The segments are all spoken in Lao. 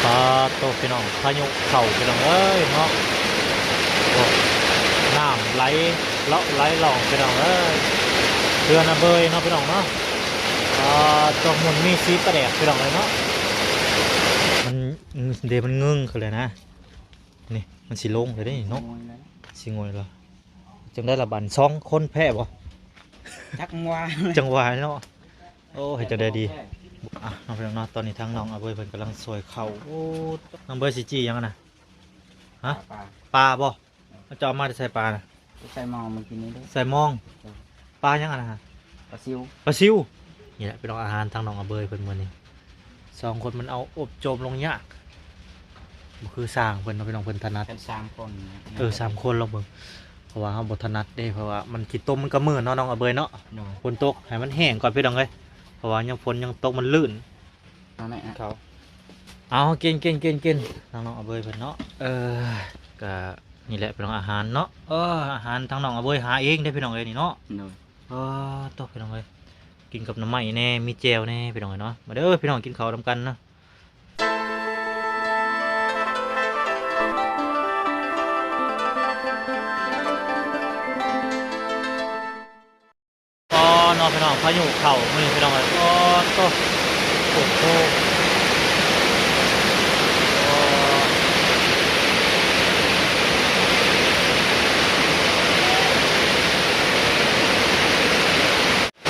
ອາ ໂຕ ພີ່ນ້ອງ ພາຍຸເຂົ້າ ພີ່ນ້ອງເອີຍເນາະ. ໂອ້ ນ້ຳໄຫຼເລາະໄຫຼລ່ອງ ພີ່ນ້ອງເອີຍ. ເຮືອນອາເບີຍເນາະ ພີ່ນ້ອງເນາະ. ອາ ໂຕ ໝຸ່ນມີສີປາແດກ ພີ່ນ້ອງເອີຍເນາະ. ມັນ ເດ ມັນງຶງຂຶ້ນເລີຍນະ. ນີ້ ມັນຊິລົງແລ້ວເດ້ເນາະ. ໂອ້ຍ ຊິງ່ອຍແລ້ວ. ຈັ່ງໃດລະບາດ ສອງຄົນແພ້ບໍ່? ຈັກວ່າ ຈັ່ງວ່າເນາະ. ໂອ້ ເຮັດຈັ່ງໃດດີ? ອ່ະ ນ້ອງພີ່ນ້ອງເນາະ ຕອນນີ້ທາງນ້ອງອາເບີຍເພິ່ນກຳລັງຊອຍເຂົ້າ. ໂອ້ ນ້ອງເບີຍຊິຈີ່ຫຍັງຫັ້ນນະ? ຮະ? ປາ ປາບໍ່? ເຈົ້າເອົາມາແຕ່ໃສປານະ? ໃສ່ໝອງເມື່ອກີ້ນີ້ເດ້. ໃສ່ໝອງ? ເອີ ປາຫຍັງຫັ້ນນະ? ປາຊິວ. ປາຊິວ. ນີ້ແຫຼະ ພີ່ນ້ອງ ອາຫານທາງນ້ອງອາເບີຍເພິ່ນມື້ນີ້. ສອງຄົນມັນເອົາອົບໂຈມລົງຍາກ ບໍ່ຄືຊ່າງເພິ່ນເນາະ ພີ່ນ້ອງ ເພິ່ນຖະໜັດ. ເອີ ສາມຄົນລອງເບິ່ງ ເພາະວ່າເຮົາບໍ່ຖະໜັດເດ້ ເພາະວ່າມັນຂີ້ຕົມມັນກະມື່ນເນາະ ນ້ອງອາເບີຍເນາະ. ໂດຍ ຝົນຕົກໃຫ້ມັນແຫ້ງກ່ອນ ພີ່ນ້ອງເອີຍ ເພາະວ່າຍັງຝົນຍັງຕົກ ມັນລື່ນ. ເອົາແຫຼະ ເອົາ ເຂົ້າ ເອົາ ກິນ ກິນ ກິນ ກິນ ທາງນ້ອງອາເບີຍເພິ່ນເນາະ. ເອີ ກະນີ້ແຫຼະ ພີ່ນ້ອງ ອາຫານເນາະ. ເອີ ອາຫານທາງນ້ອງອາເບີຍຫາເອງເດ້ ພີ່ນ້ອງເອີຍ ນີ້ເນາະ. ໂດຍ ເອີ ໂຕ ພີ່ນ້ອງເອີຍ ກິນກັບໜໍ່ໄມ້ແດ່ ມີແຈ່ວແດ່ ພີ່ນ້ອງເອີຍເນາະ. ມາເດີ ພີ່ນ້ອງ ກິນເຂົ້ານຳກັນເນາະ. ອໍ ເນາະ ພີ່ນ້ອງ ພາຍຸເຂົ້າມື້ນີ້ ພີ່ນ້ອງເອີຍ. ອໍ ໂຕ ໂອ້ໂຫ ອໍ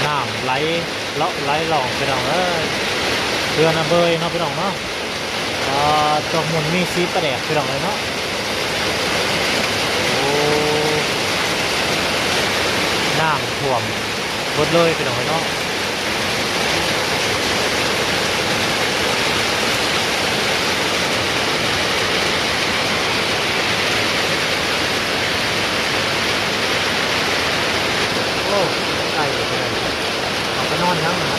ນ້ຳໄຫຼເລາະໄຫຼລ່ອງ ພີ່ນ້ອງເອີຍ. ເຮືອນອາເບີຍເນາະ ພີ່ນ້ອງເນາະ. ອ່າ ໂຕ ໝຸ່ນມີສີປາແດກ ພີ່ນ້ອງເອີຍເນາະ. ໂອ້ ນ້ຳຖ້ວມເບິດເລີຍ ພີ່ນ້ອງເອີຍເນາະ. ໂອ້ ໄກ່ກໍໄດ້ ເອົາໄປນອນຫຍັງນະ?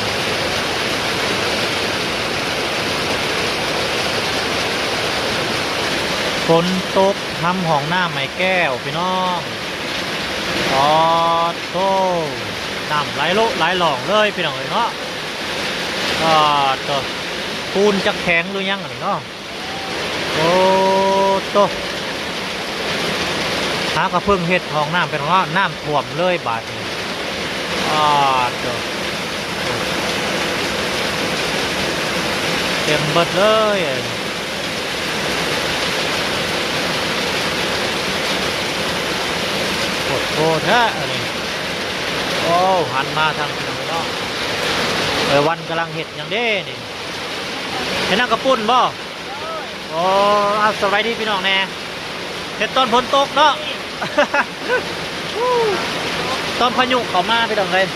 ຝົນຕົກ ທຳຫ້ອງນ້ຳໃຫ້ແກ້ວ ພີ່ນ້ອງ. ປາດໂທ້ ນ້ຳໄຫຼໂລະໄຫຼລ່ອງເລີຍ ພີ່ນ້ອງເອີຍເນາະ. ປາດໂທ້ ປູນຈັກແຂງຫຼືຫຍັງອັນນີ້ເນາະ. ໂອ້ໂຕ ຫາກະເພິ່ງເຮັດຫ້ອງນ້ຳ ເປັນຫ້ອງນ້ຳ ນ້ຳຖ້ວມເລີຍບາດນີ້. ປາດໂທ້ ເຕັມເບິດເລີຍ. ໂອ້ໂຫ ໂພດແທ້ອັນນີ້. ໂອ້ ຫັນມາທາງນີ້ເນາະ. ເອີ ວັນກຳລັງເຮັດຫຍັງເດ້ນີ້? ເຮັດນ້ຳກະປຸ້ນບໍ່? ໂອ້ ເອົາ ສະບາຍດີພີ່ນ້ອງແດ່. ເຮັດຕອນຝົນຕົກເນາະ. ຕອນພາຍຸເຂົ້າມາ ພີ່ນ້ອງເອີຍ.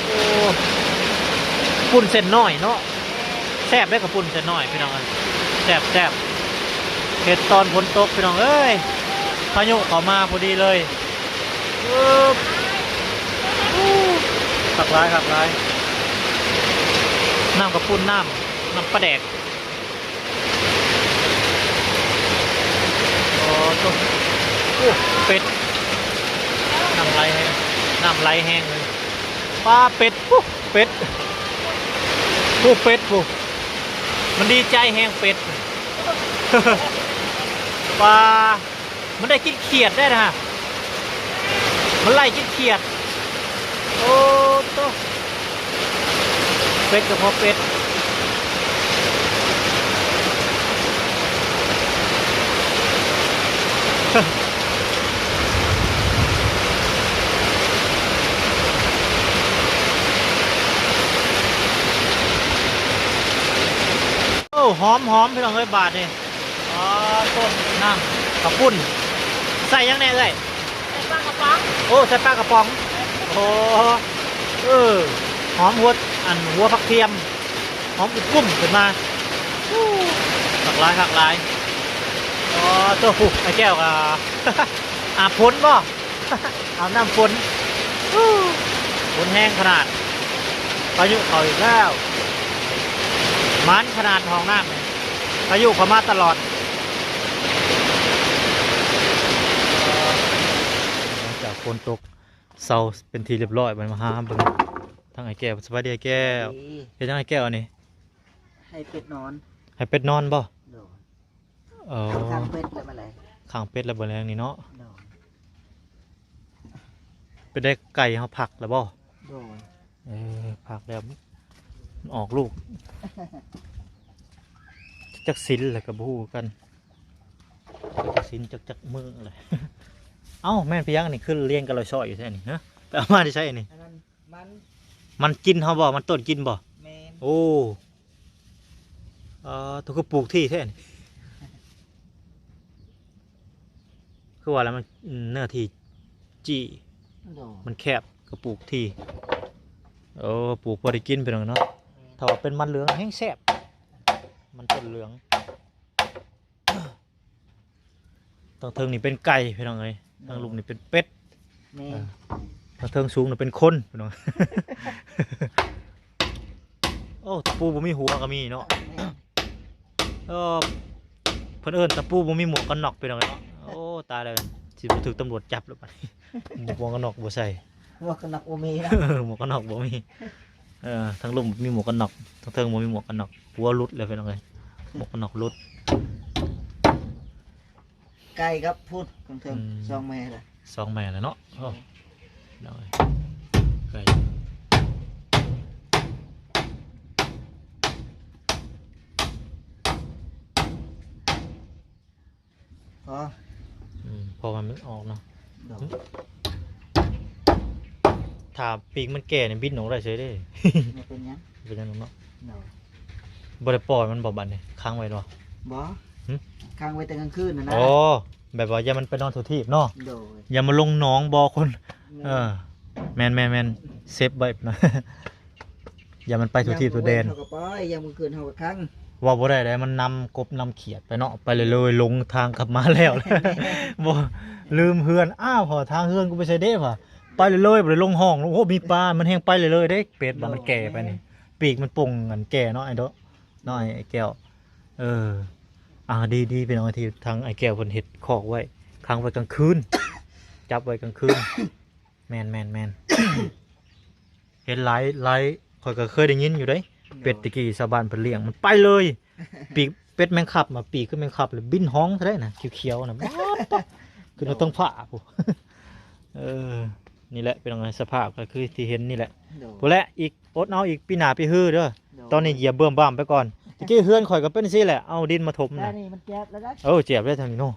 ໂອ້ ປຸ້ນເສັ້ນນ້ອຍເນາະ. ແຊບເດ້ ເຂົ້າປຸ້ນເສັ້ນນ້ອຍ ພີ່ນ້ອງເອີຍ. ແຊບໆ ເຮັດຕອນຝົນຕົກ ພີ່ນ້ອງເອີຍ. ພາຍຸເຂົ້າມາພໍດີເລີຍ. ປຶບ ໂອ້ ຄັກຫຼາຍ ຄັກຫຼາຍ. ນ້ຳເຂົ້າປຸ້ນ ນ້ຳ ນ້ຳປາແດກ. ໂອ້ໂຕ ໂອ້ ເປັດ ນ້ຳໄຫຼແຮງ ນ້ຳໄຫຼແຮງເລີຍ. ປາ ເປັດ ປູ້ ເປັດ ປູ້ ເປັດ ປູ້ ມັນດີໃຈແຮງເປັດ. ປາ ມັນໄດ້ກິນຂຽດໄດ້ນະ ມັນໄລ່ກິນຂຽດ. ໂອ້ໂຕ ເປັດກໍພໍເປັດ. ໂອ້ ຫອມໆ ພີ່ນ້ອງເອີຍ ບາດນີ້. ອໍ ຕົ້ນນ້ຳເຂົ້າປຸ້ນ ໃສ່ຫຍັງແດ່ເອື້ອຍ? ໃສ່ປາກະປ໋ອງ. ໂອ້ ໃສ່ປາກະປ໋ອງ. ໂອ້ ເອີ ຫອມຫົວ ອັນ ຫົວຜັກທຽມ ຫອມກຸ້ມໆ ຂຶ້ນມາ. ໂອ້ ຄັກຫຼາຍ ຄັກຫຼາຍ. ອໍ ໂຕ ຜູ້ ອ້າຍແກ້ວກໍອາບຝົນບໍ່? ອາບນ້ຳຝົນ. ໂອ້ ຝົນແຮງຂະໜາດ ພາຍຸເຂົ້າອີກແລ້ວ. ໝານຂະໜາດຫ້ອງນ້ຳ ພາຍຸເຂົ້າມາຕະຫຼອດ. ຫຼັງຈາກຝົນຕົກເຊົາເປັນທີ່ລຽບຮ້ອຍ ບັດມາຫາເບິ່ງທາງອ້າຍແກ້ວ. ສະບາຍດີອ້າຍແກ້ວ. ເຮັດຫຍັງອ້າຍແກ້ວອັນນີ້? ໃຫ້ເປັດນອນ. ໃຫ້ເປັດນອນບໍ່? ເອີ ຂັງເປັດແລ້ວມື້ແລງ ຂັງເປັດແລ້ວມື້ແລງນີ້ເນາະ. ໂດຍ. ເປັນໄດ້ ໄກ່ເຮົາພັກແລ້ວບໍ່? ໂດຍ. ເອີ ພັກແລ້ວ ອອກລູກ ຈັກສິນແລ້ວກໍບໍ່ຮູ້ຄືກັນ ຈັກສິນ ຈັກ ຈັກມື້ແລ້ວ. ເອົ້າ ແມ່ນໄປຫຍັງອັນນີ້ ຄືລຽງກັນລອຍຊອຍຢູ່ແທ້ນີ້ ຮະ? ໄປເອົາມາແຕ່ໃສອັນນີ້? ອັນນັ້ນມັນ ມັນກິນເຮົາບໍ່? ມັນຕົ້ນກິນບໍ່? ແມ່ນ. ໂອ້ ເອີ ໂຕ ຄືປູກຖີ່ແທ້ນີ້ ຄືວ່າແລ້ວມັນ ເນື້ອທີ່ຈີ້ ໂດຍ ມັນແຄບ ກໍປູກຖີ່. ເອີ ປູກພໍໄດ້ກິນ ພີ່ນ້ອງເນາະ. ແມ່ນ. ຖ້າວ່າເປັນມັນເຫຼືອງແຮງແຊບ ມັນຕົ້ນເຫຼືອງ. ທາງເທິງນີ້ເປັນໄກ່ພີ່ນ້ອງເອີຍ ໂດຍ ທາງລຸ່ມນີ້ເປັນເປັດ. ແມ່ນ. ເອີ ທາງເທິງສູງນີ້ເປັນຄົນພີ່ນ້ອງ. ໂອ້ ຕະປູບໍ່ມີຫົວກໍມີເນາະ. ແມ່ນ. ເອີ ເພິ່ນເອີ້ນຕະປູບໍ່ມີໝວກກັນນັອກພີ່ນ້ອງເນາະ. ໂອ້ ຕາຍແລ້ວ ຊິບໍ່ຖືກຕຳຫຼວດຈັບແລ້ວບັດນີ້ ໝວກກັນນັອກບໍ່ໃສ່ ໝວກກັນນັອກບໍ່ມີນະ. ເອີ ໝວກກັນນັອກບໍ່ມີ. ເອີ ທາງລຸ່ມມີໝວກກັນນັອກ ທາງເທິງບໍ່ມີໝວກກັນນັອກ ຫົວຫຼຸດແລ້ວພີ່ນ້ອງເອີຍ ໝວກກັນນັອກຫຼຸດ. ໄກ່ກັບພຸ້ນ ເທິງໆ ອືມ ສອງແມ່ລະ ສອງແມ່ລະເນາະ. ໂອ້ ເອີ ໄກ່ ພໍ ອືມ ພໍມັນອອກເນາະ. ໂດຍ. ຖ້າປີກມັນແກ່ນີ້ບິນອອກໄດ້ເສີຍເດ້. ບໍ່ເປັນຫຍັງ ເປັນຫຍັງເນາະ. ໂດຍ. ບໍ່ໄດ້ປ່ອຍມັນບໍ່ບັດນີ້ ຂັງໄວ້ບໍ່? ບໍ່. ຫຶ? ຂັງໄວ້ແຕ່ກາງຄືນຫັ້ນນະ. ອໍ ແບບວ່າຢ່າມັນໄປນອນທົ່ວທີບເນາະ. ໂດຍ. ຢ່າມາລົງໜອງບໍ່ຄົນ. ແມ່ນ. ເອີ ແມ່ນໆໆ ເຊບໄວ້ນະ. ຢ່າມັນໄປທົ່ວທີບທົ່ວແດນ ຍາມກາງຄືນເຮົາກໍປ່ອຍ ຍາມກາງຄືນເຮົາກໍຂັງ. ເວົ້າບໍ່ໄດ້ໃດ ມັນນຳກົບນຳຂຽດໄປເນາະ ໄປເລື້ອຍໆ ຫຼົງທາງກັບມາແລ້ວ ບໍ່ ລືມເຮືອນ. ອ້າວ ພໍ່ ທາງເຮືອນກູໄປໃສເດ້ ວ່າ ໄປເລື້ອຍໆ ບໍ່ໄດ້ລົງຫ້ອງ. ໂອ້ ມີປາ ມັນແຮ່ງໄປເລື້ອຍໆເດ້ ເປັດວ່າມັນແກ່ໄປນີ້. ປີກມັນປົ່ງອັນແກ່ເນາະ ໄອ້ໂດະ ເນາະ ໄອ້ແກ້ວ. ເອີ ອ່າ ດີໆ ພີ່ນ້ອງ ທີ່ທາງໄອ້ແກ້ວເພິ່ນເຮັດຄອກໄວ້ ຂັງໄວ້ກາງຄືນ ຈັບໄວ້ກາງຄືນ. ແມ່ນໆໆ ເຫັນຫຼາຍ ຫຼາຍ ຂ້ອຍກໍເຄີຍໄດ້ຍິນຢູ່ເດ້. ໂດຍ. ເປັດແຕ່ກີ້ຊາວບ້ານເພິ່ນລ້ຽງ ມັນໄປເລີຍ. ປີກເປັດແມງຄັບ ມາປີກຄືແມງຄັບ ແລ້ວບິນຮ້ອງເທົ່າໃດນະ ຂຽວໆນະ ປັບໆ ຂຶ້ນມາເທິງຟ້າພຸ້ນ. ເອີ ນີ້ແຫຼະ ພີ່ນ້ອງເອີຍ ສະພາບກໍຄືທີ່ເຫັນນີ້ແຫຼະ. ໂດຍ. ພຸ້ນແຫຼະ ອີກ ອົດເອົາອີກ ປີໜ້າປີຮືເດີ. ໂດຍ. ຕອນນີ້ຢຽບເບື່ອມບ້າມໄປກ່ອນ. ຕະກີ້ເຮືອນຂ້ອຍກໍເປັນຈັ່ງຊີ້ແຫຼະ ເອົາດິນມາຖົມນະ. ແຕ່ນີ້ມັນເຈັບແລ້ວນະ. ເອີ ເຈັບແລ້ວທາງນີ້ເນາະ.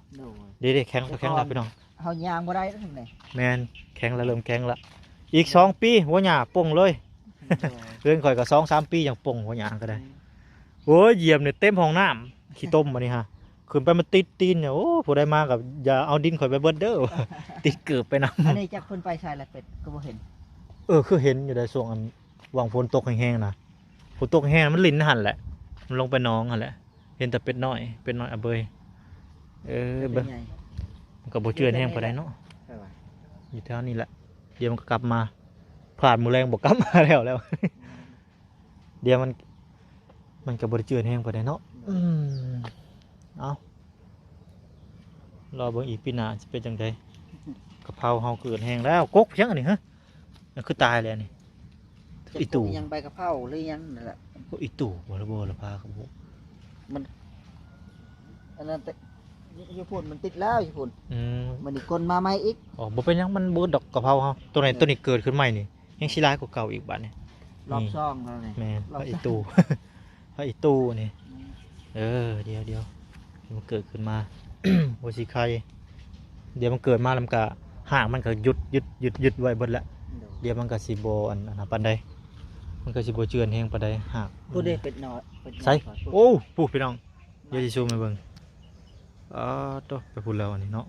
ໂດຍ. ເດ້ໆ ແຂງແລ້ວ ແຂງແລ້ວ ພີ່ນ້ອງ. ເຮົາຍ່າງບໍ່ໄດ້ແລ້ວທາງນີ້. ແມ່ນ ແຂງແລ້ວ ເລີ່ມແຂງແລ້ວ. ອີກສອງປີຫົວຫຍ້າປົ່ງເລີຍ. ໂດຍ. ເຮືອນຂ້ອຍກໍສອງສາມປີຈັ່ງປົ່ງ ຫົວຫຍ້າກໍໄດ້. ອືມ. ໂອ້ຍ ຢຽບນີ້ເຕັມຫ້ອງນ້ຳ ຂີ້ຕົມອັນນີ້ຫະ ຂຶ້ນໄປມາຕິດຕີນນີ້. ໂອ້ ຜູ້ໃດມາກໍຢ່າເອົາດິນຂ້ອຍໄປເບິດເດີ ຕິດເກີບໄປນຳ. ອັນນີ້ຈັກເພິ່ນໄປໃສລະ ເປັດກໍບໍ່ເຫັນ. ເອີ ຄືເຫັນຢູ່ໃດ ຊ່ວງອັນ ຫວ່າງຝົນຕົກແຮງໆນະ ຝົນຕົກແຮງມັນຫຼິ້ນຫັ້ນແຫຼະ ມັນລົງໄປໜອງຫັ້ນແຫຼະ. ເຫັນແຕ່ເປັດນ້ອຍ ເປັດນ້ອຍອະເບີຍ. ເອີ ເປັດໃຫຍ່ ມັນກໍບໍ່ເຈື່ອນແຮງປານໃດເນາະ. ຢູ່ແຖວນີ້ແຫຼະ ດຽວມັນກໍກັບມາ ພາດມື້ແລງບໍ່ກັບມາແລ້ວ ແລ້ວ. ດຽວມັນ ມັນກໍບໍ່ໄດ້ເຈື່ອນແຮງປານໃດເນາະ. ອືມ ເອົາ ລໍເບິ່ງອີກປີໜ້າຊິເປັນຈັ່ງໃດ. ກະເພົາເຮົາເກີດແຮງແລ້ວ. ກົກຫຍັງອັນນີ້ ຮະ? ມັນຄືຕາຍແລ້ວນີ້. ອີ່ຕູ່ ຈັກກົກຫຍັງ ໃບກະເພົາຫຼືຫຍັງນັ້ນແຫຼະ. ໂອ້ ອີ່ຕູ່ບໍ່ລະ ບໍ່ລະພາກະບໍ່ ມັນ ອັນນັ້ນແຕ່ ຢູ່ພຸ້ນມັນຕິດແລ້ວ ຢູ່ພຸ້ນ. ອືມ ມັນນີ້ກົນມາໃໝ່ອີກ. ອໍ ບໍ່ເປັນຫຍັງ ມັນບໍ່ດອກກະເພົາເຮົາ. ໂຕນີ້ ເອີ ໂຕນີ້ເກີດຂຶ້ນໃໝ່ນີ້ ແຮງຊິຫຼາຍກວ່າເກົ່າອີກບາດນີ້. ຮອບສອງແລ້ວນີ້. ແມ່ນ ຮອບ ພະອີ່ຕູ່ ພະອີ່ຕູ່ນີ້. ອືມ ເອີ ດຽວໆ ມັນເກີດຂຶ້ນມາ ໂອຊິໄຄ. ດຽວມັນເກີດມາແລ້ວມັນກະ ຮາກມັນກະຢຸດ ຢຸດ ຢຸດ ຢຸດໄວ້ເບິດແລ້ວ. ໂດຍ. ດຽວມັນກະຊິບໍ່ອັນ ອັນນັ້ນປານໃດ ມັນກະຊິບໍ່ເຈື່ອນແຮງປານໃດ ຮາກ. ພຸ້ນເດ້ ເປັດນ້ອຍ ເປັດນ້ອຍ. ໃສ? ໂອ້ ພຸ້ນ ພີ່ນ້ອງ ດຽວຊິຊູມໃຫ້ເບິ່ງ. ອໍ ໂຕ ໄປພຸ້ນແລ້ວອັນນີ້ເນາະ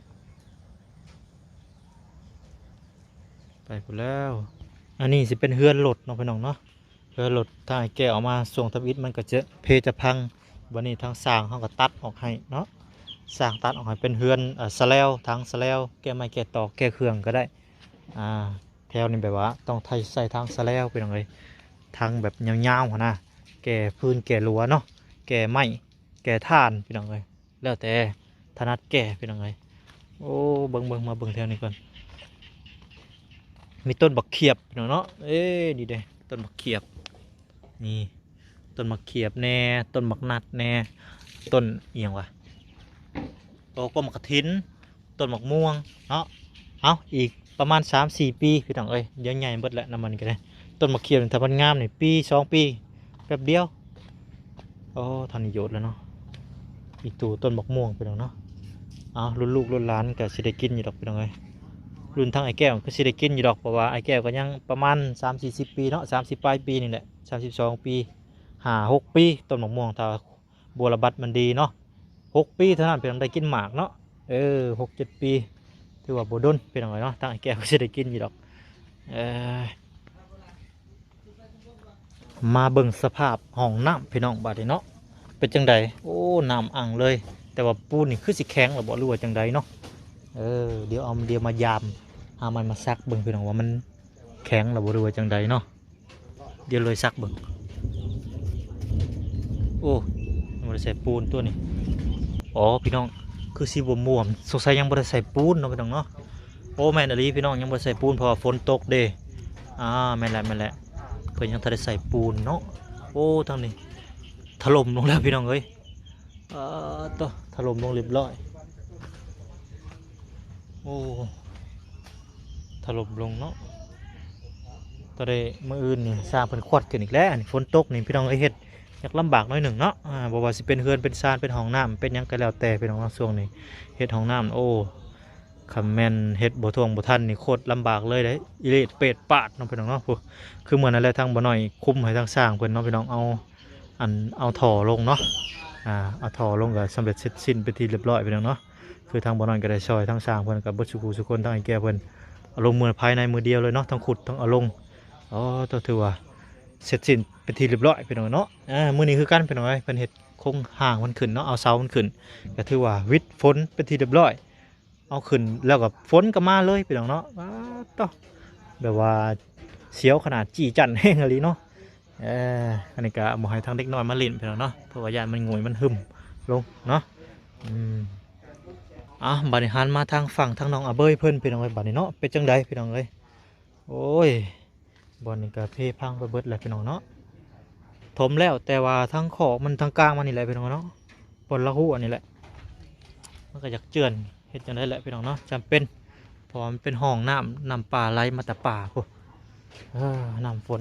ໄປພຸ້ນແລ້ວ. ອັນນີ້ຊິເປັນເຮືອນລົດເນາະ ພີ່ນ້ອງເນາະ. ເຮືອນລົດ ທາງອ້າຍແກ້ວເອົາມາ ຊ່ວງທຳອິດມັນກໍຈະເພຈະພັງ. ບັດນີ້ທາງຊ່າງເຮົາກໍຕັດອອກໃຫ້ເນາະ ຊ່າງຕັດອອກໃຫ້ເປັນເຮືອນ ເອີ ສະແລວ ທາງສະແລວ ແກ້ໄມ້ແກ້ຕອກ ແກ້ເຄື່ອງກໍໄດ້. ອ່າ ແຖວນີ້ແບບວ່າຕ້ອງໄຖໃສ່ທາງສະແລວ ພີ່ນ້ອງເອີຍ ທາງແບບຍາວໆຫັ້ນນະ ແກ່ຟືນແກ່ຫຼົວເນາະ ແກ່ໄມ້ແກ່ຖ່ານ ພີ່ນ້ອງເອີຍ. ແລ້ວແຕ່ຖະໜັດແກ່ ພີ່ນ້ອງເອີຍ. ໂອ້ ເບິ່ງໆ ມາເບິ່ງແຖວນີ້ກ່ອນ ມີຕົ້ນບັກຂຽບ ພີ່ນ້ອງເນາະ. ເອີ ນີ້ເດ້ ຕົ້ນບັກຂຽບ ນີ້ ຕົ້ນບັກຂຽບແດ່ ຕົ້ນບັກນັດແດ່ ຕົ້ນອີ່ຫຍັງວະ ໂຕກວມໝາກກະຖິນ ຕົ້ນໝາກມ່ວງເນາະ. ເອົາ ອີກປະມານສາມສີ່ປີພີ່ນ້ອງເອີຍ ດຽວໃຫຍ່ເບິດແຫຼະ. ນ້ຳມັນກໍໄດ້ ຕົ້ນໝາກຂຽມນີ້ ຖ້າມັນງາມນີ້ ປີສອງປີ ແປັບດຽວ. ໂອ້ ທາງນີ້ໂຍດແລ້ວເນາະ ອີກໂຕຕົ້ນໝາກມ່ວງພີ່ນ້ອງເນາະ. ເອົາ ລຸ້ນລູກລຸ້ນຫຼານກໍຊິໄດ້ກິນຢູ່ດອກພີ່ນ້ອງເອີຍ. ລຸ້ນທາງອ້າຍແກ້ວກໍຊິໄດ້ກິນຢູ່ດອກ ເພາະວ່າອ້າຍແກ້ວກໍຍັງປະມານສາມສີ່ສິບປີເນາະ ສາມສິບປາຍປີນີ້ແຫຼະ ສາມສິບສອງປີ ຫ້າຫົກປີ ຕົ້ນໝາກມ່ວງ ຖ້າບົວລະບັດມັນດີເນາະ ຫົກປີເທົ່ານັ້ນ ເພິ່ນໄດ້ກິນໝາກເນາະ. ເອີ ຫົກເຈັດປີ ຖືວ່າບໍ່ດົນພີ່ນ້ອງເອີຍເນາະ ທາງອ້າຍແກ້ວກໍຊິໄດ້ກິນຢູ່ດອກ. ເອີ ມາເບິ່ງສະພາບຫ້ອງນ້ຳພີ່ນ້ອງບາດນີ້ເນາະ ເປັນຈັ່ງໃດ? ໂອ້ ນ້ຳອັ່ງເລີຍ ແຕ່ວ່າປູນນີ້ຄືຊິແຂງແລ້ວບໍ່ ຫຼືວ່າຈັ່ງໃດເນາະ? ເອີ ດຽວເອົາ ດຽວມາຢາມ ຫາໄມ້ມາສັກເບິ່ງພີ່ນ້ອງ ວ່າມັນແຂງແລ້ວບໍ່ ຫຼືວ່າຈັ່ງໃດເນາະ. ດຽວເລີຍສັກເບິ່ງ. ໂອ້ ຍັງບໍ່ໄດ້ໃສ່ປູນຕົວນີ້. ອໍ ພີ່ນ້ອງ ຄືຊິບວມໆ ສົງໄສຍັງບໍ່ໄດ້ໃສ່ປູນເນາະພີ່ນ້ອງເນາະ. ໂອ້ ແມ່ນອີ່ຫຼີພີ່ນ້ອງ ຍັງບໍ່ໄດ້ໃສ່ປູນ ເພາະວ່າຝົນຕົກເດ້. ອ່າ ແມ່ນແຫຼະ ແມ່ນແຫຼະ ເພິ່ນຍັງທັນໄດ້ໃສ່ປູນເນາະ. ໂອ້ ທາງນີ້ຖະຫຼົ່ມລົງແລ້ວພີ່ນ້ອງເອີຍ. ເອີ ໂຕ ຖະຫຼົ່ມລົງຮຽບຮ້ອຍ. ໂອ້ ຖະຫຼົ່ມລົງເນາະ. ຕອນໃດມື້ອື່ນນີ້ ສ້າງເພິ່ນຄວັດຂຶ້ນອີກແລ້ວ. ອັນນີ້ຝົນຕົກນີ້ພີ່ນ້ອງເອີຍ ເຮັດຍາກລຳບາກໜ້ອຍໜຶ່ງເນາະ. ອ່າ ບໍ່ວ່າຊິເປັນເຮືອນເປັນຊານ ເປັນຫ້ອງນ້ຳ ເປັນຫຍັງກໍແລ້ວແຕ່ພີ່ນ້ອງເນາະ ຊ່ວງນີ້ເຮັດຫ້ອງນ້ຳ ໂອ້ ຄັນແມ່ນເຮັດບໍ່ທ່ວງບໍ່ທັນນີ້ ໂຄດລຳບາກເລີຍເດ້ ອີເລດເປດປາດເນາະພີ່ນ້ອງເນາະ. ຜູ້ ຄືມື້ນັ້ນແຫຼະ ທາງບໍ່ນ້ອຍຄຸມໃຫ້ທາງຊ່າງເພິ່ນເນາະພີ່ນ້ອງ ເອົາ ອັນ ເອົາທໍ່ລົງເນາະ. ອ່າ ເອົາທໍ່ລົງກໍສຳເລັດເສັດສິ້ນເປັນທີ່ຮຽບຮ້ອຍພີ່ນ້ອງເນາະ. ຄືທາງບໍ່ນ້ອຍກໍໄດ້ຊ່ອຍທາງຊ່າງເພິ່ນ ກໍເບິດສູ່ຜູ້ສູ່ຄົນ ທາງອ້າຍແກ້ວເພິ່ນເອົາລົງມື້ພາຍໃນມື້ດຽວເລີຍເນາະ ທັງຂຸດທັງເອົາລົງ. ອໍ ກໍຖືວ່າເສັດສິ້ນເປັນທີ່ຮຽບຮ້ອຍພີ່ນ້ອງເນາະ. ອ່າ ມື້ນີ້ຄືກັນພີ່ນ້ອງເອີຍ ເພິ່ນເຮັດໂຄງຮ່າງມັນຂຶ້ນເນາະ ເອົາເສົາມັນຂຶ້ນ ກໍຖືວ່າວິດຝົນເປັນທີ່ຮຽບຮ້ອຍ. ເອົາຂຶ້ນແລ້ວກໍຝົນກໍມາເລີຍພີ່ນ້ອງເນາະ. ປາດໂທ້ ແບບວ່າສຽວຂະໜາດ ຈີ້ຈັ້ນແຮງອີ່ຫຼີເນາະ. ເອີ ອັນນີ້ກໍບໍ່ໃຫ້ທາງເດັກນ້ອຍມາຫຼິ້ນພີ່ນ້ອງເນາະ ເພາະວ່າຢ້ານມັນຫງຸຍມັນຫຶມລົງເນາະ. ອືມ ອ່າ ບາດນີ້ຫັນມາທາງຝັ່ງທາງນ້ອງອາເບີຍເພິ່ນພີ່ນ້ອງເອີຍ ບາດນີ້ເນາະ ເປັນຈັ່ງໃດພີ່ນ້ອງເອີຍ? ໂອ້ຍ ບ່ອນນີ້ກໍເພພັງໄປເບິດແລ້ວພີ່ນ້ອງເນາະ. ຖົມແລ້ວ ແຕ່ວ່າທາງຂອກມັນທາງກາງມັນນີ້ແຫຼະພີ່ນ້ອງເນາະ ບ່ອນລະຫົວນີ້ແຫຼະ ມັນກໍຢາກເຈື່ອນ ເຮັດຈັ່ງໃດແຫຼະພີ່ນ້ອງເນາະ ຈຳເປັນ ເພາະວ່າມັນເປັນຮ່ອງນ້ຳ ນ້ຳປ່າໄຫຼມາແຕ່ປ່າພຸ້ນ. ເອີ ນ້ຳຝົນ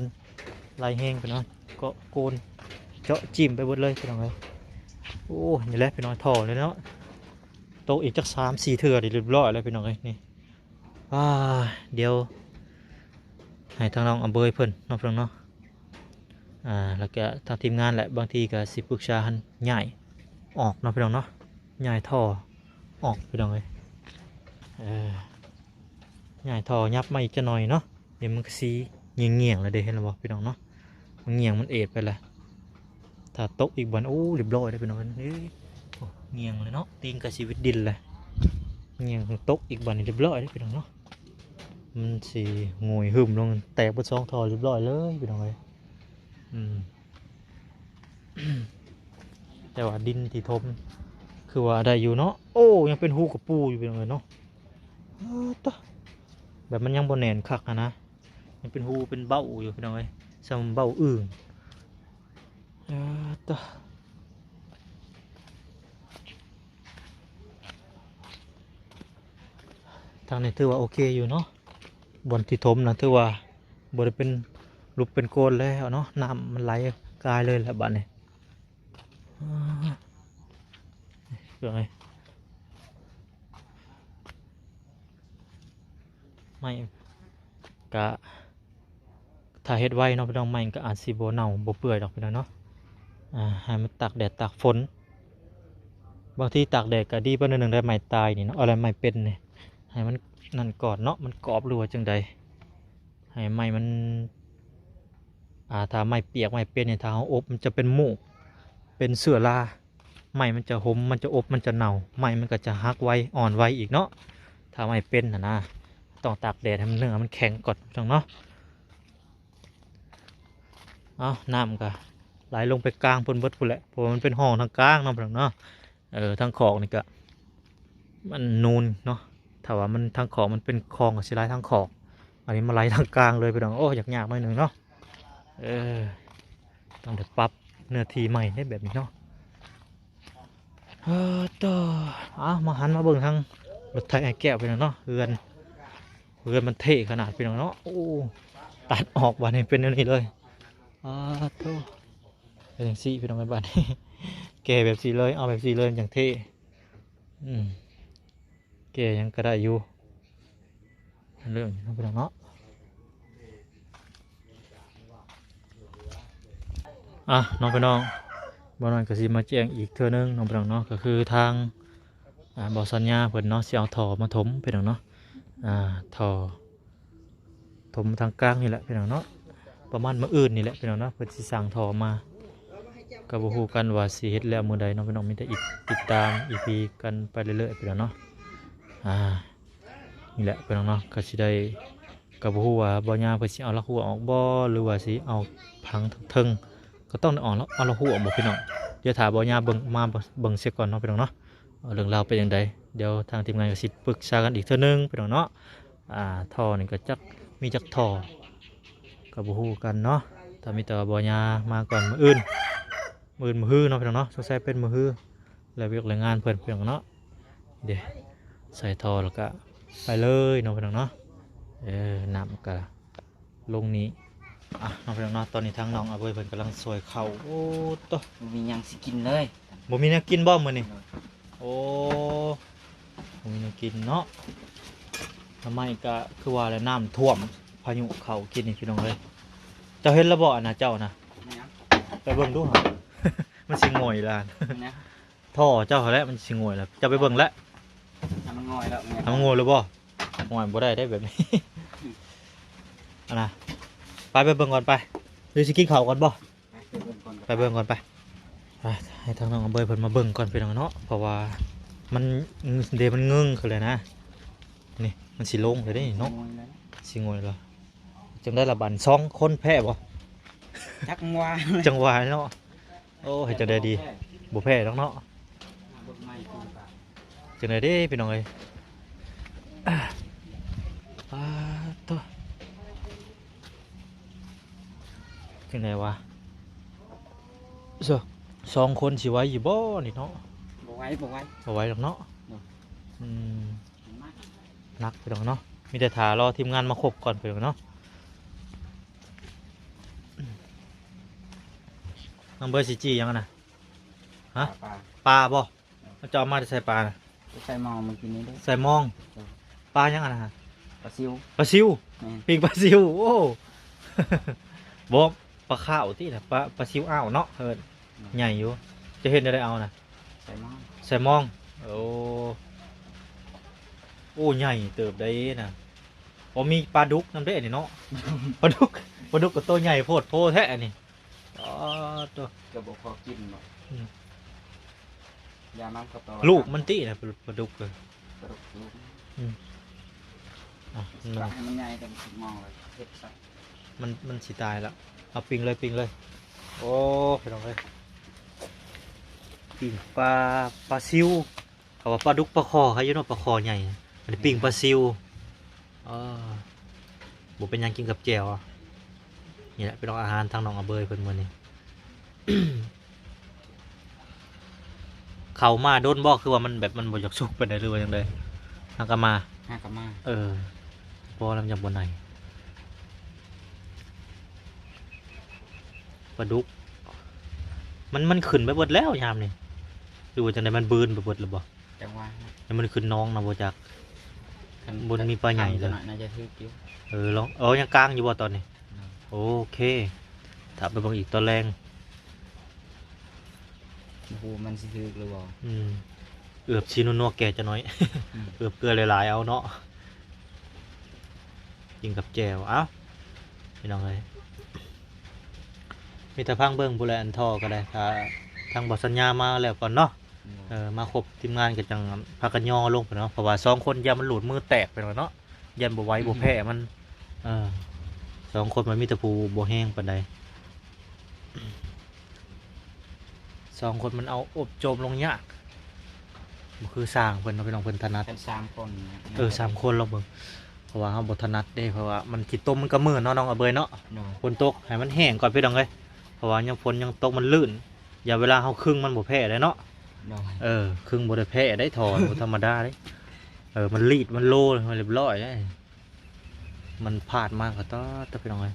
ໄຫຼແຮງພີ່ນ້ອງ ເກາະໂກນເຈາະຈິ້ມໄປເບິດເລີຍພີ່ນ້ອງເອີຍ. ໂອ້ ນີ້ແຫຼະພີ່ນ້ອງ ທໍ່ເລີຍເນາະ ຕົກອີກຈັກສາມສີ່ເທື່ອນີ້ຮຽບຮ້ອຍແລ້ວພີ່ນ້ອງເອີຍ. ນີ້ ອ່າ ດຽວໃຫ້ທາງນ້ອງອາເບີຍເພິ່ນເນາະພີ່ນ້ອງເນາະ ອ່າ ແລ້ວກະທາງທີມງານແຫຼະ ບາງທີກະຊິປຶກສາໃຫ້ຍ້າຍອອກເນາະພີ່ນ້ອງເນາະ ຍ້າຍທໍ່ອອກພີ່ນ້ອງເອີຍ. ເອີ ຍ້າຍທໍ່ຫຍັບມາອີກຈັກໜ້ອຍເນາະ ດຽວມັນກະຊິງ່ຽງໆແລ້ວເດ້ ເຫັນແລ້ວບໍ່ພີ່ນ້ອງເນາະ? ມັນງ່ຽງ ມັນເອດໄປແລ້ວ ຖ້າຕົກອີກບາດ ໂອ້ ຮຽບຮ້ອຍເດ້ພີ່ນ້ອງເອີຍ. ໂອ້ ງ່ຽງເລີຍເນາະ ຕີນກໍຊີວິດດິນແຫຼະ ງ່ຽງຕົກອີກບາດນີ້ຮຽບຮ້ອຍເດ້ພີ່ນ້ອງເນາະ. ມັນຊິຫງຸຍຫຶມລົງ ແຕກເບິດສອງທໍ່ຮຽບຮ້ອຍເລີຍພີ່ນ້ອງເອີຍ. ອືມ ແຕ່ວ່າດິນທີ່ຖົມຄືວ່າໄດ້ຢູ່ເນາະ. ໂອ້ ຍັງເປັນຮູກະປູຢູ່ພີ່ນ້ອງເອີຍເນາະ. ເອີ ຕະ ແບບມັນຍັງບໍ່ແໜ້ນຄັກຫັ້ນນະ ຍັງເປັນຮູເປັນເບົ້າຢູ່ພີ່ນ້ອງເອີຍ ສ່ຳເບົ້າອຶ່ງ. ເອີ ຕະ ທາງນີ້ຖືວ່າໂອເຄຢູ່ເນາະ ບ່ອນທີ່ຖົມນະ ຖືວ່າບໍ່ໄດ້ເປັນຫຼຸບເປັນໂກນແລ້ວເນາະ ນ້ຳມັນໄຫຼກາຍເລີຍແຫຼະບາດນີ້. ເອີ ເບິ່ງເອີຍ ໄມ້ກະ ຖ້າເຮັດໄວເນາະພີ່ນ້ອງ ໄມ້ກໍອາດຊິບໍ່ເນົ່າບໍ່ເປື່ອຍດອກພີ່ນ້ອງເນາະ. ອ່າ ໃຫ້ມັນຕາກແດດຕາກຝົນ ບາງທີຕາກແດດກໍດີປານໜຶ່ງໄດ້ ໄມ້ຕາຍນີ້ເນາະ ເອົາລະໄມ້ເປັນນີ້ ໃຫ້ມັນນັ້ນກ່ອນເນາະ ມັນກອບຫຼືວ່າຈັ່ງໃດ ໃຫ້ໄມ້ມັນ ອ່າ ຖ້າໄມ້ປຽກໄມ້ເປັນນີ້ ຖ້າເຮົາອົບມັນຈະເປັນມູກ ເປັນເຊື້ອລາ ໄມ້ມັນຈະຫົມ ມັນຈະອົບ ມັນຈະເນົ່າ ໄມ້ມັນກໍຈະຫັກໄວ ອ່ອນໄວອີກເນາະ. ຖ້າໄມ້ເປັນຫັ້ນນະ ຕ້ອງຕາກແດດໃຫ້ມັນ ເນື້ອມັນແຂງກ່ອນພີ່ນ້ອງເນາະ. ເອົາ ນ້ຳກໍໄຫຼລົງໄປກາງພຸ້ນເບິດພຸ້ນແຫຼະ ເພາະວ່າມັນເປັນຮ່ອງທາງກາງເນາະພີ່ນ້ອງເນາະ. ເອີ ທາງຂອກນີ້ກໍມັນນູນເນາະ ຖ້າວ່າມັນທາງຂອກມັນເປັນຄອງກໍຊິໄຫຼທາງຂອກ ອັນນີ້ມາໄຫຼທາງກາງເລີຍພີ່ນ້ອງ. ໂອ້ ຍາກໆໜ້ອຍໜຶ່ງເນາະ. ເອີ ຕ້ອງໄດ້ປັບເນື້ອທີ່ໃໝ່ເດ້ແບບນີ້ເນາະ. ເອີ ຕໍ່ ເອົາ ມາຫັນມາເບິ່ງທາງລົດໄຖອ້າຍແກ້ວ ພີ່ນ້ອງເນາະ. ເຮືອນ ເຮືອນມັນເທ່ຂະໜາດ ພີ່ນ້ອງເນາະ. ໂອ້ ຕັດອອກບາດນີ້ເປັນແນວນີ້ເລີຍ. ອາ ໂທ້ ເປັນຈັ່ງຊີ້ ພີ່ນ້ອງເອີຍ. ບາດນີ້ແກ່ແບບຊີ້ເລີຍ ເອົາແບບຊີ້ເລີຍ ມັນຈັ່ງເທ່. ອືມ ແກ່ຫຍັງກະໄດ້ຢູ່ ເລື່ອງນີ້ເນາະ ພີ່ນ້ອງເນາະ. ອ່ະ ເນາະ ພີ່ນ້ອງ ບ່າວນ້ອຍກະຊິມາແຈ້ງອີກເທື່ອໜຶ່ງເນາະ ພີ່ນ້ອງເນາະ. ກະຄືທາງ ອ່າ ບ່າວສັນຍາເພິ່ນເນາະ ຊິເອົາທໍ່ມາຖົມ ພີ່ນ້ອງເນາະ. ອ່າ ທໍ່ຖົມທາງກາງນີ້ແຫຼະ ພີ່ນ້ອງເນາະ. ປະມານມື້ອື່ນນີ້ແຫຼະ ພີ່ນ້ອງເນາະ ເພິ່ນຊິສັ່ງທໍ່ມາ. ກະບໍ່ຮູ້ກັນວ່າຊິເຮັດແລ້ວມື້ໃດເນາະ ພີ່ນ້ອງ. ມີແຕ່ອີກ ຕິດຕາມອີພີກັນໄປເລື້ອຍໆ ພີ່ນ້ອງເນາະ. ອ່າ ນີ້ແຫຼະ ພີ່ນ້ອງເນາະ ກະຊິໄດ້ ກະບໍ່ຮູ້ວ່າບ່າວຍາເພິ່ນຊິເອົາລາກຫົວອອກບໍ່ ຫຼືວ່າຊິເອົາພັງເທິງ ກະຕ້ອງໄດ້ເອົາລາກຫົວອອກບໍ່ ພີ່ນ້ອງ. ດຽວຖ້າບ່າວຍາເບິ່ງ ມາເບິ່ງເສຍກ່ອນເນາະ ພີ່ນ້ອງເນາະ ວ່າເລື່ອງລາວເປັນຈັ່ງໃດ. ດຽວທາງທີມງານກະຊິປຶກສາກັນອີກເທື່ອໜຶ່ງ ພີ່ນ້ອງເນາະ. ອ່າ ທໍ່ນີ້ກະຈັກມີຈັກທໍ່ ກະບໍ່ຮູ້ກັນເນາະ. ຖ້າມີແຕ່ວ່າບ່າວຍາມາກ່ອນມື້ອື່ນ ມື້ອື່ນມື້ຮືເນາະ ພີ່ນ້ອງເນາະ. ສົງໄສເປັນມື້ຮື ແລະວຽກແລງງານເພິ່ນ ພີ່ນ້ອງເນາະ. ເດ້ ໃສ່ທໍ່ແລ້ວກະໄປເລີຍເນາະ ພີ່ນ້ອງເນາະ. ເອີ ນ້ຳກະລົງນີ້. ອ່ະ ເນາະ ພີ່ນ້ອງເນາະ ຕອນນີ້ທາງນ້ອງອາເບີຍເພິ່ນກຳລັງຊອຍເຂົ້າ. ໂອ້ ໂຕ ບໍ່ມີຫຍັງຊິກິນເລີຍ ບໍ່ມີແນວກິນບໍ່ມື້ນີ້? ໂອ້ ບໍ່ມີແນວກິນເນາະ. ໜໍ່ໄມ້ກະຄືວ່າແຫຼະ ນ້ຳຖ້ວມ ພາຍຸເຂົ້າກິນນີ້ ພີ່ນ້ອງເອີຍ. ເຈົ້າເຫັນແລ້ວບໍ່ ອັນນ່າ ເຈົ້ານະ? ໄປເບິ່ງດູຫາ ມັນຊິຫງອຍລະ ແມ່ນຫຍັງ? ທໍ່ເຈົ້າຫັ້ນແຫຼະ ມັນຊິຫງອຍແລ້ວ ເຈົ້າໄປເບິ່ງແຫຼະ. ໃຫ້ມັນຫງອຍແລ້ວ ໃຫ້ມັນຫງອຍແລ້ວບໍ່? ຫງອຍບໍ່ໄດ້ເດ້ແບບນີ້ ອັນນ່າ. ໄປ ໄປເບິ່ງກ່ອນໄປ ຫຼືຊິກິນເຂົ້າກ່ອນບໍ່? ໄປ ໄປເບິ່ງກ່ອນ ໄປເບິ່ງກ່ອນໄປ. ອ່າ ໃຫ້ທາງນ້ອງອາເບີຍເພິ່ນມາເບິ່ງກ່ອນ ພີ່ນ້ອງເນາະ ເພາະວ່າມັນ ເດ ມັນເງິ້ງຂຶ້ນແລ້ວນະ. ນີ້ ມັນຊິລົງແລ້ວເດ້ເນາະ ຊິຫງອຍແລ້ວ. ຈັ່ງໃດລະບາດ ສອງຄົນແພ້ບໍ່? ຈັກຫວາ ຈັກຫວາເນາະ. ໂອ້ ເຮັດຈັ່ງໃດດີ ບໍ່ແພ້ດອກເນາະ. ຈັ່ງໃດເດ້ພີ່ນ້ອງເອີຍ. ປາດໂທ້ ຈັ່ງໃດວະ ສອງຄົນຊິໄຫວຢູ່ບໍ່ນີ້ເນາະ? ບໍ່ໄຫວ ບໍ່ໄຫວ ບໍ່ໄຫວດອກເນາະ. ອືມ ໜັກພີ່ນ້ອງເນາະ ມີແຕ່ຖ້າລໍທີມງານມາຄົບກ່ອນພີ່ນ້ອງເນາະ. ນ້ອງເບີຍຊິຈີ່ຫຍັງຫັ້ນນະ? ຮະ? ປາ ປາບໍ່? ເຈົ້າເອົາມາແຕ່ໃສປານະ? ໃສ່ໝໍ້ມື້ກີ້ນີ້ເດ້ ໃສ່ໝອງ. ເອີ ປາຫຍັງຫັ້ນນະ? ປາຊິວ ປາຊິວ. ແມ່ນ ປີ້ງປາຊິວ. ໂອ້ ບໍ່ ປາຂາວຕິນະ ປາ ປາຊິວອ່າວເນາະ ເອີ້ນ ແມ່ນ ໃຫຍ່ຢູ່. ຈະເຮັດແນວໃດເອົານະ? ໃສ່ໝອງ ໃສ່ໝອງ. ໂອ້ ໂອ້ ໃຫຍ່ເຕີບໃດນະ. ໂອ້ ມີປາດຸກນຳເດ້ນີ້ເນາະ ປາດຸກ ປາດຸກກະໂຕໃຫຍ່ໂພດໂພແທ້ອັນນີ້. ອໍ ໂຕ ກະບໍ່ພໍກິນບໍ່? ອືມ ຢາມັນກະ ລູກມັນຕິນະ ປາ ປາດຸກ. ເອີ ປາດຸກລູກ. ອືມ ອ່ະ ໃຫ້ມັນໃຫຍ່ ຈັກໝອງລະເຮັດຊະ ມັນ ມັນຊິຕາຍລະ. ເອົາ ປີ້ງເລີຍ ປີ້ງເລີຍ. ໂອ້ ພີ່ນ້ອງເອີຍ ປີ້ງປາ ປາຊິວ. ເຂົາວ່າປາດຸກປາຄໍ່ ໃຄຢູ່ເນາະ ປາຄໍ່ໃຫຍ່. ອັນນີ້ ແມ່ນ ປີ້ງປາຊິວ. ເອີ ບໍ່ເປັນຫຍັງ ກິນກັບແຈ່ວ. ນີ້ແຫຼະ ພີ່ນ້ອງ ອາຫານທາງນ້ອງອາເບີຍເພິ່ນມື້ນີ້. ເຂົ້າມາດົນບໍ່? ຄືວ່າມັນແບບ ມັນບໍ່ຢາກສຸກປານໃດ ຫຼືວ່າຈັ່ງໃດ? ຫາກະມາ ຫາກະມາ. ເອີ ພໍແລ້ວ ມັນຍັງບໍ່ໃນ. ປາດຸກ ມັນ ມັນຂຶ້ນໄປເບິດແລ້ວຍາມນີ້ ຫຼືວ່າຈັ່ງໃດ? ມັນບືນໄປເບິດແລ້ວບໍ່? ຈັ່ງຫວະ ແລ້ວມັນຂຶ້ນໜອງນະ ບໍ່ຈັກ. ຄັນ ບໍ່ມີປາໃຫຍ່ເລີຍ ໜ້າຈະຖືກຢູ່. ເອີ ລອງ ເອີ ຍັງກາງຢູ່ບໍ່ຕອນນີ້? ໂອເຄ ຖ້າໄປເບິ່ງອີກຕອນແລງ ບໍ່ຮູ້ມັນຊິຖືກຫຼືບໍ່. ອືມ ເອືອບຊິນົວໆ ແກ່ຈັກໜ້ອຍ. ອືມ ເອືອບເກືອຫຼາຍໆ ເອົາເນາະ ກິນກັບແຈ່ວ. ເອົ້າ ພີ່ນ້ອງເອີຍ ມີແຕ່ຟັງເບິ່ງພຸ້ນແຫຼະ ອັນທໍ່ກະໄດ້ ຖ້າທາງບໍ່ສັນຍາມາແລ້ວກ່ອນເນາະ. ເອີ ມາຄົບທີມງານກະຈັ່ງພາກັນຍໍລົງພຸ້ນເນາະ ເພາະວ່າສອງຄົນຢ້ານມັນຫຼູດມືແຕກໄປແລ້ວເນາະ ຢ້ານບໍ່ໄຫວ ອືມ ບໍ່ແພ້ມັນ. ເອີ ສອງຄົນມັນມີແຕ່ຜູ້ບໍ່ແຮງປານໃດ ສອງຄົນມັນເອົາອົບໂຈມລົງຍາກ ບໍ່ຄືຊ່າງເພິ່ນເນາະ ພີ່ນ້ອງ ເພິ່ນຖະໜັດ. ຄັນສາມຄົນນະ ເອີ ສາມຄົນລອງເບິ່ງ ເພາະວ່າເຮົາບໍ່ຖະໜັດເດ້ ເພາະວ່າມັນຂີ້ຕົມມັນກະມື່ນເນາະ ນ້ອງອາເບີຍເນາະ. ໂດຍ ຝົນຕົກໃຫ້ມັນແຫ້ງກ່ອນ ພີ່ນ້ອງເອີຍ ເພາະວ່າຍັງຝົນຍັງຕົກ ມັນລື່ນ ຢ່າເວລາເຮົາຄຶງມັນບໍ່ແພ້ໄດ໋ເນາະ. ເອີ ຄຶ່ງບໍ່ໄດ້ແພ້ໄດ້ ທໍ່ບໍ່ທຳມະດາເດ້. ເອີ ມັນລີດ ມັນໂລໃຫ້ຮຽບຮ້ອຍເດ້. ມັນພາດມາກໍຕາ ຕາ ພີ່ນ້ອງເອີຍ.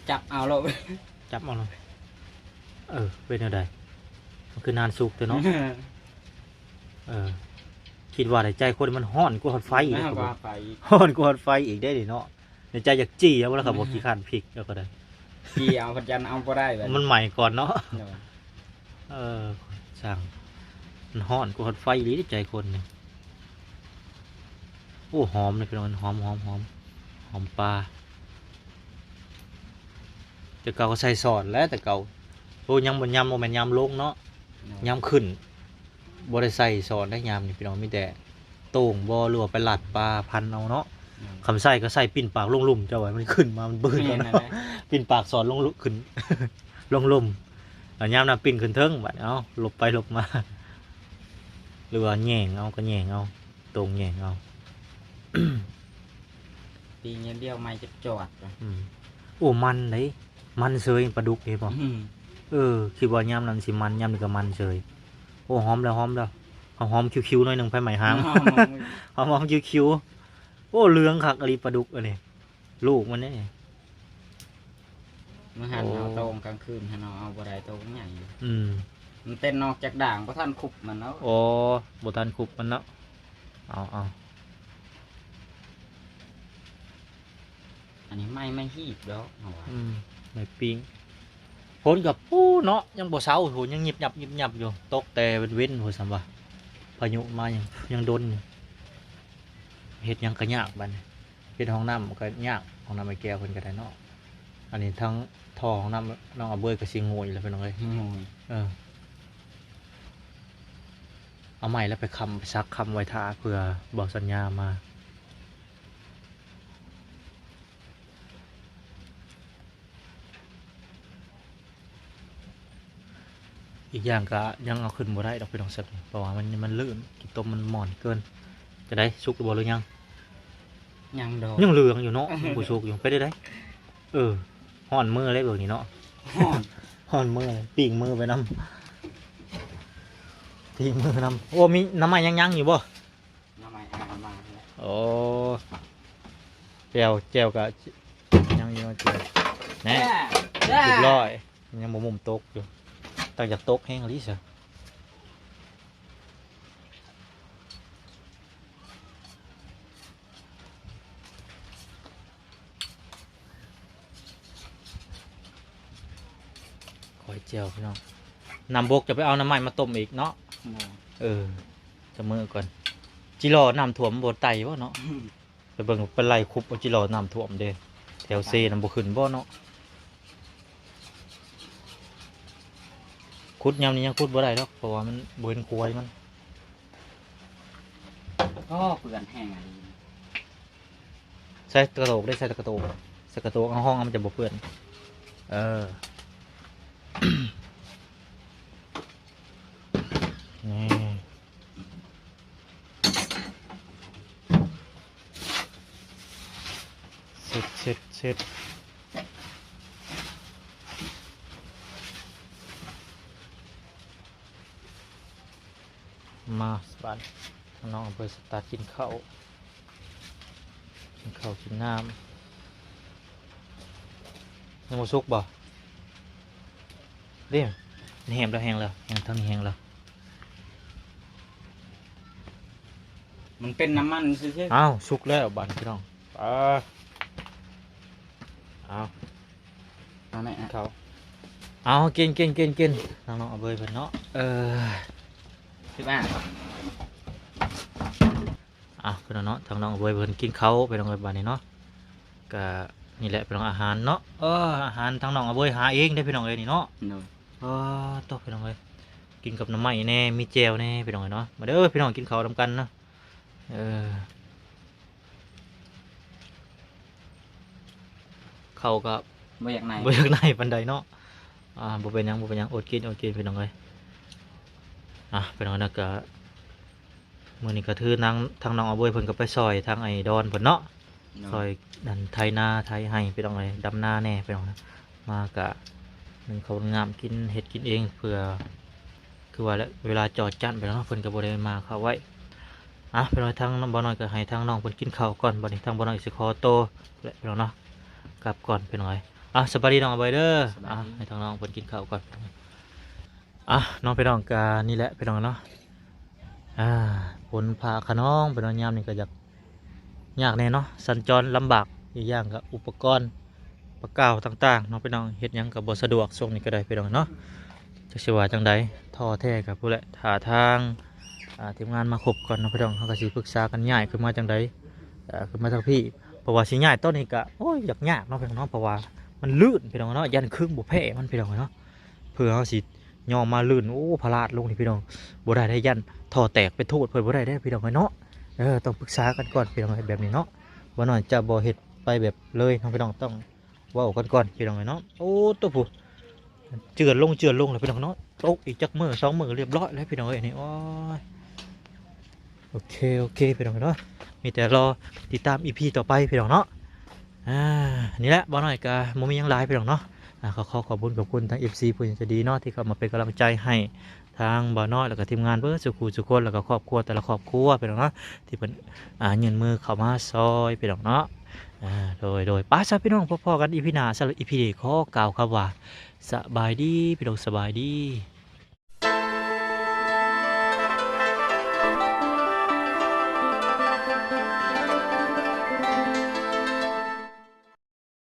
ຈັບເອົາໂລດ ຈັບເອົາໂລດ. ເອີ ເປັນແນວໃດ? ມັນຄືນານສຸກແທ້ເນາະ. ເອີ ຄິດວ່າໃນໃຈຄົນມັນຮ້ອນກວ່າຮອດໄຟເດ້. ຮ້ອນກວ່າໄຟອີກ ຮ້ອນກວ່າຮອດໄຟອີກເດ້ນີ້ເນາະ. ໃນໃຈຢາກຈີ່ເອົາແລ້ວ ກໍບໍ່ ອືມ ຂີ້ຄ້ານພິກແລ້ວກໍໄດ້ ຈີ່ເອົາພັດຢັນເອົາບໍ່ໄດ້ບັດ ມັນໄໝ້ກ່ອນເນາະ. ໂດຍ ເອີ ຊ່າງ ມັນຮ້ອນກວ່າຮອດໄຟອີ່ຫຼີໃຈຄົນນີ້. ໂອ້ ຫອມເດ້ພີ່ນ້ອງ ຫອມ ຫອມ ຫອມ ຫອມປາ. ແຕ່ເກົ່າກໍໃສ່ຊ້ອນແຫຼະ ແຕ່ເກົ່າ. ໂອ້ ຍາມ ຍາມບໍ່ແມ່ນຍາມລົງເນາະ ໂດຍ ຍາມຂຶ້ນ. ບໍ່ໄດ້ໃສ່ຊ້ອນໄດ້ຍາມນີ້ພີ່ນ້ອງ ມີແຕ່ໂຕ່ງບໍ່ ຫຼືວ່າໄປລັດປາພັນເອົາເນາະ. ອືມ ຄັນໃສ່ກໍໃສ່ປິ່ນປາກລົງລຸ່ມ ເຈົ້າວ່າມັນຂຶ້ນມາ ມັນບືດແລ້ວເນາະ. ແມ່ນແຫຼະ ປິ່ນປາກຊ້ອນລົງ ຂຶ້ນລົງລຸ່ມ ແລ້ວຍາມນັ້ນປິ່ນຂຶ້ນເທິງ ບາດນີ້ ເອົາ ຫຼົບໄປຫຼົບມາ ຫຼືວ່າແຫຍ່ງເອົາ ກໍແຫຍ່ງເອົາ ໂຕ່ງແຫຍ່ງເອົາ. ປີນີ້ດຽວໃໝ່ຈະຈອດ. ອືມ ໂອ້ ມັນເດ້ ມັນເຊີຍ ປາດຸກເດ້ບໍ່? ອືມ ເອີ ຄິດວ່າຍາມນັ້ນຊິມັນ ຍາມນີ້ກໍມັນເຊີຍ. ໂອ້ ຫອມແລ້ວ ຫອມແລ້ວ ຫອມໆ ຄິວໆ ໜ້ອຍໜຶ່ງ ໄຟໄໝ້ຫາງ ຫອມໆ ຄິວໆ. ໂອ້ ເຫຼືອງຄັກອີ່ຫຼີປາດຸກອັນນີ້ ລູກມັນເດ້. ມື້ຫັ້ນ ໂອ້ ເຮົາໂຕ່ງກາງຄືນຫັ້ນເນາະ ເອົາບໍ່ໄດ້ ໂຕ່ງໃຫຍ່. ອືມ ມັນເຕັ້ນອອກຈາກດ່າງ ບໍ່ທັນຄຸບມັນເນາະ. ໂອ້ ບໍ່ທັນຄຸບມັນເນາະ. ເອົາ ເອົາ ອັນນີ້ໄມ້ ໄມ້ຮີບດອກເຮົາວ່າ. ອືມ ໄມ້ປີ້ງ. ຝົນກໍປູ້ເນາະ ຍັງບໍ່ເຊົາພຸ້ນ ຍັງຍິບຍັບ ຍິບຍັບຢູ່ ຕົກແຕ່ເວັນໆ ພຸ້ນ ສ່ຳວ່າ ພາຍຸມາຍັງ ຍັງດົນຢູ່. ເຮັດຫຍັງກໍຍາກບາດນີ້ ເຮັດຫ້ອງນ້ຳກໍຍາກ ຫ້ອງນ້ຳອ້າຍແກ້ວເພິ່ນກໍໄດ້ເນາະ. ອັນນີ້ທັງທໍ່ຫ້ອງນ້ຳນ້ອງອາເບີຍກໍຊິງຸຍແລ້ວພີ່ນ້ອງເອີຍ ງຸຍ. ເອີ ເອົາໄມ້ແລ້ວໄປຄ້ຳ ໄປສັກຄ້ຳໄວ້ຖ້າ ເພື່ອເບົາສັນຍາມາ. ອີກຢ່າງກໍຍັງເອົາຂຶ້ນບໍ່ໄດ້ດອກພີ່ນ້ອງ ເພາະວ່າມັນ ມັນລື່ນ ຂີ້ຕົມມັນໝອນເກີນ. ຈະໄດ້ສຸກຫຼືບໍ່ ຫຼືຍັງ? ຍັງດອກ ຍັງເຫຼືອງຢູ່ເນາະ ຍັງບໍ່ສຸກຢູ່. ເປັນໄດ້ ເອີ ຮ້ອນມືເລີຍເບິ່ງນີ້ເນາະ ຮ້ອນ ຮ້ອນມື ປີ້ງມືໄປນຳ ປີ້ງມືນຳ. ໂອ້ ມີໜໍ່ໄມ້ຍັງຍັງຢູ່ບໍ່? ໜໍ່ໄມ້ອ່ານມາແລ້ວ. ໂອ້ ແຈ່ວ ແຈ່ວກໍຍັງຢູ່ ແຈ່ວ ແນ່ ແນ່ ຮຽບຮ້ອຍ. ຍັງບໍ່ມຸມຕົກຢູ່ ຕັ້ງຢາກຕົກແຮງອີ່ຫຼີຊະ. ກ້ອຍແຈ່ວພີ່ນ້ອງ ນ້ຳບົກຈະໄປເອົາໜໍ່ໄມ້ມາຕົ້ມອີກເນາະ. ໂດຍ ເອີ ຈະມື້ກ່ອນ ຈິລໍນ້ຳຖ້ວມບໍ່ໄຕ່ບໍ່ເນາະ. ອືມ ໄປເບິ່ງ ໄປໄລ່ຂຸດເອົາຈິລໍນ້ຳຖ້ວມເດ້ ແຖວເຊນຳບໍ່ຂຶ້ນບໍ່ເນາະ. ຂຸດຍາມນີ້ຍັງຂຸດບໍ່ໄດ້ດອກ ເພາະວ່າມັນບໍ່ເຫັນຄວາຍມັນ. ໂອ້ ເປື້ອນແຮງອີ່ຫຼີ. ໃສ່ກະໂຕກເດ້ ໃສ່ກະໂຕກ ໃສ່ກະໂຕກ ເອົາຫ້ອງມັນຈະບໍ່ເປື້ອນ. ເອີ ນີ້ ເສັດ ເສັດ ເສັດ. ມາ ບາດນີ້ນ້ອງອາເບີຍສະຕາດກິນເຂົ້າ ກິນເຂົ້າກິນນ້ຳ. ຍັງບໍ່ສຸກບໍ່? ເດ້ ແຫ້ງແລ້ວ ແຫ້ງແລ້ວ ທາງນີ້ແຫ້ງແລ້ວ. ມັນເປັນນ້ຳມັນຊື່ໆ. ອ້າວ ສຸກແລ້ວບາດນີ້ພີ່ນ້ອງ. ອ່າ ເອົາ ເອົາແມ່ ເຂົ້າ ເອົາ ກິນ ກິນ ກິນ ກິນ ທາງນ້ອງອາເບີຍເພິ່ນເນາະ. ເອີ ຄືວ່າ ອ່ະ ພີ່ນ້ອງເນາະ ທາງນ້ອງອາເບີຍເພິ່ນກິນເຂົ້າ ພີ່ນ້ອງເອີຍ ບາດນີ້ເນາະ. ກະນີ້ແຫຼະ ພີ່ນ້ອງ ອາຫານເນາະ ເອີ ອາຫານທາງນ້ອງອາເບີຍຫາເອງເດ້ ພີ່ນ້ອງເອີຍ ນີ້ເນາະ. ໂດຍ ເອີ ໂຕ ພີ່ນ້ອງເອີຍ ກິນກັບໜໍ່ໄມ້ແດ່ ມີແຈ່ວແດ່ ພີ່ນ້ອງເອີຍເນາະ. ມາເດີ ພີ່ນ້ອງ ກິນເຂົ້ານຳກັນເນາະ. ເອີ ເຂົ້າກໍບໍ່ຢາກໃນ ບໍ່ຢາກໃນປານໃດເນາະ. ອ່າ ບໍ່ເປັນຫຍັງ ບໍ່ເປັນຫຍັງ ອົດກິນ ອົດກິນ ພີ່ນ້ອງເອີຍ. ອ່າ ພີ່ນ້ອງເນາະ ກະມື້ນີ້ກະຖືນາງ ທາງນ້ອງອາເບີຍເພິ່ນກໍໄປຊ່ອຍທາງໄອ້ດອນເພິ່ນເນາະ. ໂດຍ ຊ່ອຍ ອັນ ໄຖນາໄຖໄຮ່ ພີ່ນ້ອງເອີຍ ດຳນາແດ່ ພີ່ນ້ອງເນາະ. ມາກະໜຶ້ງເຂົ້າງາມກິນ ເຮັດກິນເອງ ເພື່ອ ຄືວ່າແຫຼະ ເວລາຈອດຈັນໄປແລ້ວເນາະ ເພິ່ນກໍບໍ່ໄດ້ມາເຂົ້າໄວ້. ອ່ະ ເປັນວ່າທາງບ່າວນ້ອຍກໍໃຫ້ທາງນ້ອງເພິ່ນກິນເຂົ້າກ່ອນ ບັດນີ້ທາງບ່າວນ້ອຍຊິຂໍໂຕແຫຼະ ພີ່ນ້ອງເນາະ ກັບກ່ອນ ພີ່ນ້ອງເອີຍ. ອ່ະ ສະບາຍດີນ້ອງອາເບີຍເດີ. ສະບາຍດີ. ອ່ະ ໃຫ້ທາງນ້ອງເພິ່ນກິນເຂົ້າກ່ອນ. ອ່ະ ເນາະ ພີ່ນ້ອງ ກະນີ້ແຫຼະ ພີ່ນ້ອງເນາະ ອ່າ ຝົນຟ້າຂະນອງ ພີ່ນ້ອງ ຍາມນີ້ກໍຢາກ ຍາກແດ່ເນາະ ສັນຈອນລຳບາກ ອີກຢ່າງກໍອຸປະກອນປະກາວຕ່າງໆເນາະ ພີ່ນ້ອງ ເຮັດຫຍັງກໍບໍ່ສະດວກຊ່ວງນີ້ກໍໄດ້ ພີ່ນ້ອງເນາະ. ຈັກຊິວ່າຈັ່ງໃດ ທໍ້ແທ້ກໍພຸ້ນແຫຼະ ຖ້າທາງ ອ່າ ທີມງານມາຄົບກ່ອນເນາະ ພີ່ນ້ອງ ເຮົາກໍຊິປຶກສາກັນຍ້າຍຂຶ້ນມາຈັ່ງໃດ ເອີ ຂຶ້ນມາທາງພີ້. ເພາະວ່າຊິຍ້າຍຕອນນີ້ກໍ ໂອ້ຍ ຢາກຍາກເນາະ ພີ່ນ້ອງເນາະ ເພາະວ່າມັນລື່ນ ພີ່ນ້ອງເນາະ ຢ້ານເຄິ່ງບໍ່ແພ້ມັນ ພີ່ນ້ອງເນາະ. ເພື່ອເຮົາຊິ ຍ່ອງມາລື່ນ ໂອ້ ພະລາດລົງນີ້ ພີ່ນ້ອງ ບໍ່ໄດ້ໄດ໋ ຢ້ານທໍ່ແຕກ ໄປໂທດເພິ່ນບໍ່ໄດ້ເດ້ ພີ່ນ້ອງເອີຍເນາະ. ເອີ ຕ້ອງປຶກສາກັນກ່ອນ ພີ່ນ້ອງເອີຍ ແບບນີ້ເນາະ ວ່າໜ້ອຍຈະບໍ່ເຮັດໄປແບບເລີຍເນາະ ພີ່ນ້ອງ ຕ້ອງເວົ້າກັນກ່ອນ ພີ່ນ້ອງເອີຍເນາະ. ໂອ້ ໂຕຜູ້ ເຈື່ອນລົງ ເຈື່ອນລົງແລ້ວ ພີ່ນ້ອງເນາະ ຕົກອີກຈັກມື້ສອງມື້ ລຽບຮ້ອຍແລ້ວ ພີ່ນ້ອງເອີຍ ນີ້ ໂອ້ຍ. ໂອເຄ ໂອເຄ ພີ່ນ້ອງເນາະ ມີແຕ່ລໍຕິດຕາມ ອີພີ ຕໍ່ໄປ ພີ່ນ້ອງເນາະ. ອ່າ ນີ້ແຫຼະ ບ່າວນ້ອຍກໍບໍ່ມີຫຍັງຫຼາຍ ພີ່ນ້ອງເນາະ. ອ່າ ກໍຂໍຂອບຄຸນ ຂອບຄຸນທາງ ເອັຟຊີ ຜູ້ໃຫຍ່ໃຈດີເນາະ ທີ່ເຂົ້າມາເປັນກຳລັງໃຈໃຫ້ທາງບ່າວນ້ອຍ ແລ້ວກໍທີມງານເບິດສູ່ຄູ່ສູ່ຄົນ ແລ້ວກໍຄອບຄົວແຕ່ລະຄອບຄົວ ພີ່ນ້ອງເນາະ ທີ່ເພິ່ນ ອ່າ ຍື່ນມືເຂົ້າມາຊ່ອຍ ພີ່ນ້ອງເນາະ. ອ່າ ໂດຍ ໂດຍ ໄປຊະ ພີ່ນ້ອງ ພົບພໍ້ກັນ ອີພີ ໜ້າ. ສຳລັບ ອີພີ ນີ້ ຂໍກ່າວຄຳວ່າ ສະບາຍດີ ພີ່ນ້ອງ ສະບາຍດີ.